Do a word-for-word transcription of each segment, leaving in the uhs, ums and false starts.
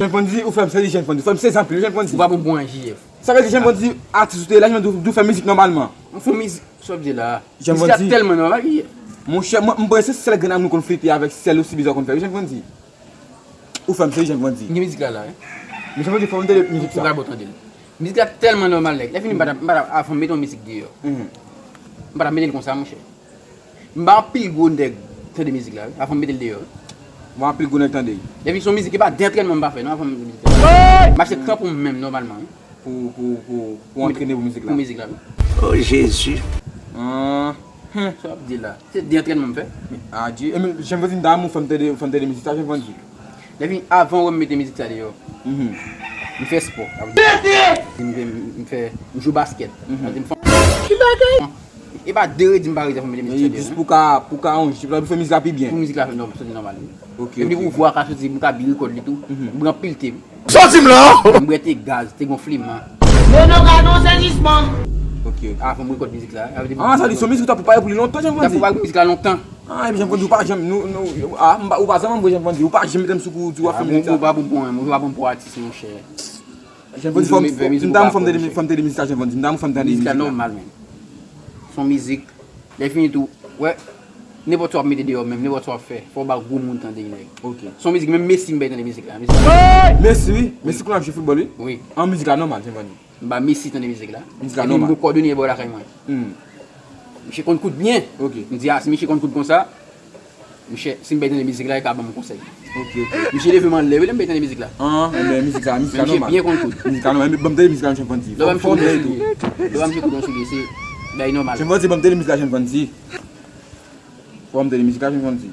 Jèn Vandy, ou fè m sezi, Jèn Vandy, ou fè m sezi anpil, Jèn Vandy. Ou pa bon pou anyen, J F. Sa vle di, Jèn Vandy, atis ou te la, Jèn Vandy, ou fè mizik nòmalman. Ou fè mizik, sa w ap di la. Jèn Vandy. Mizik la tèlman nòmal, J F. Monchè, mwen, m panse se sèl grenn nou konn flite avèk sèl osi bizè w konn fè, Jèn Vandy. Ou fè m sezi, Jèn Vandy. Gen mizik la la, wi. Men Jèn Vandy, fè m tande mizik sa. Ou pral bon tande l. Mizik la tèlman nòmal, nèg. Lè fini, m pa t ap, m pa t ap, avan m mete yon mizik deyò. M pa t ap mete l konsa, monchè. M pa anpil gwo nèg tande mizik la, wi. Avan m mete l deyò, wi. M pa anpil gwo nèg tande. Lè fini, se yon mizik, e pa de antrènman m pa fè, non, avan m mete mizik la. M achte kran pou m menm, nòmalman, wi. Pou, pou, pou, pou antrene pou mizik la. Pou mizik la, wi. Oh, Jezi. Sa w ap di la? Se de antrènman m fè. Adye. E men, Jèn Vandy, m ta renmen w fè m tande, fè m tande mizik sa, Jèn Vandy. Lè fini, avan w wè m mete mizik sa deyò, m fè spò. M fè, m fè, m jwe baskèt. Sa vle di m fè, e pa de redi m pa redi avan m mete mizik sa deyò, jis pou ka, pou ka yon, pou fè mizik la pi byen. Pou mizik la fè nòm-, soti nòmal, wi. Ok, ok. Epi pou vwa ka soti, m ka bi rekòd li tou. M pran anpil te. Soti m la! M bwè te gaz, te gonfleman. Mono ka nan sezisman. Ok, ok. Avan m rekòd mizik la, sa vle di. Ah, sa vle di, se yon mizik ou t ap prepare pou li lontan, Jèn Vandy? M t ap prepare pou mizik la lontan. Ah, epi Jèn Vandy, ou pa janm, nou, nou, ah, m pa, ou pa janm anvoye Jèn Vandy, ou pa janm mete m sou kou, di w ap fè mizik sa. Ou pa bon pou anyen, ou pa bon pou atis, monchè. Jèn Vandy, fò m, m ta renmen fè m tande, fè m tande mizik sa, Jèn Vandy, m ta renmen fè m tande mizik la. Mizik la nòmal, men. Se yon mizik. Lè fini tou, wè, nenpòt sa w ap mete deyò menm, nenpòt sa w ap fè, fò w ba gwo moun tande, nèg. Ok. Se yon mizik, menm Messi m bay tande mizik la. Mizik la. Messi, wi. Messi konn ap jwe foutbòl, wi. Wi. An mizik la nòmal, Jèn Vandy. M ba Messi tande mizik la. Mizik la nòmal. Epi m gon kòdonye bò lakay mwen. Misye konn koud byen. Ok. M di, ah, si misye konn koud konsa, misye, si m bay tande mizik la, li ka ban m konsèy. Ok, ok. Misye leve m anlè, wi, lè m bay tande mizik la. Ah, enben, mizik la, mizik la nòmal. Misye byen konn koud. Mizik la nòmal. Ban m tande mizik la, Jèn Vandy. Lè w ba misye koud nan soulye. Lè w ba misye koud nan soulye, se bagay nòmal. Jèn Vandy, ban m tande mizik la, Jèn Vandy. Ban m tande mizik la, Jèn Vandy.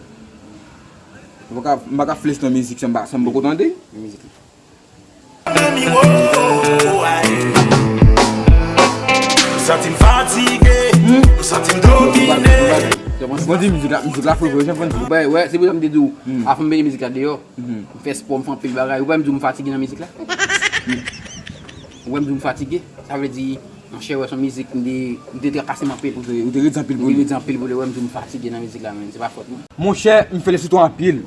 M pa ka, m pa ka flex nan mizik sa m pa, sa m poko tande. Mizik la. Santi m fatige, m santi m domine. Jèn Vandy, mizik la, mizik la fre vre, Jèn Vandy. Wè, wè, se pou sa m te di w, avan m mete mizik la deyò, m fè spò, m fè anpil bagay. Ou pa wè m di w m fatige nan mizik la? Ou wè m di w m fatige? Sa vle di, monchè, wè, se yon mizik, m te, m te trakase m anpil. Ou te, ou te redi anpil pou li. M te redi anpil pou li, wè, m di w m fatige nan mizik la, men se pa fòt mwen. Monchè, m felisit ou anpil.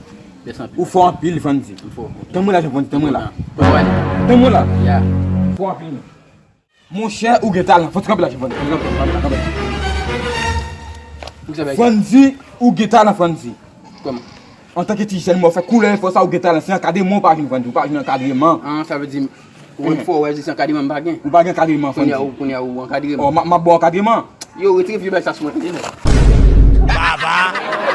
Mèsi anpil. Ou fò anpil, Vandy. M fò. Tann mwen la, Vandy, tann mwen la. Tann mwen la. Ya. Ou fò anpil, men. Monchè, ou gen talan. Fò ti kanpe la, Vandy. Kanpe, kanpe, kanpe la, kanpe la. Vandy, ou gen talan, Vandy. Kòman? Antanke ti jèn, mwen fè koulè fò sa, ou gen talan. Se ankadreman ou pa jwenn, Vandy. Ou pa jwenn ankadreman. Ah, sa vle di, ou fò, wè, se ankadreman m pa gen. Ou pa gen ankadreman, Vandy. Kounye a, ou, kounye a, ou ankadre m. Oh, m ap ba w ankadreman. Yo, retire vye bagay sa sou mwen, tande, nèg. Baba.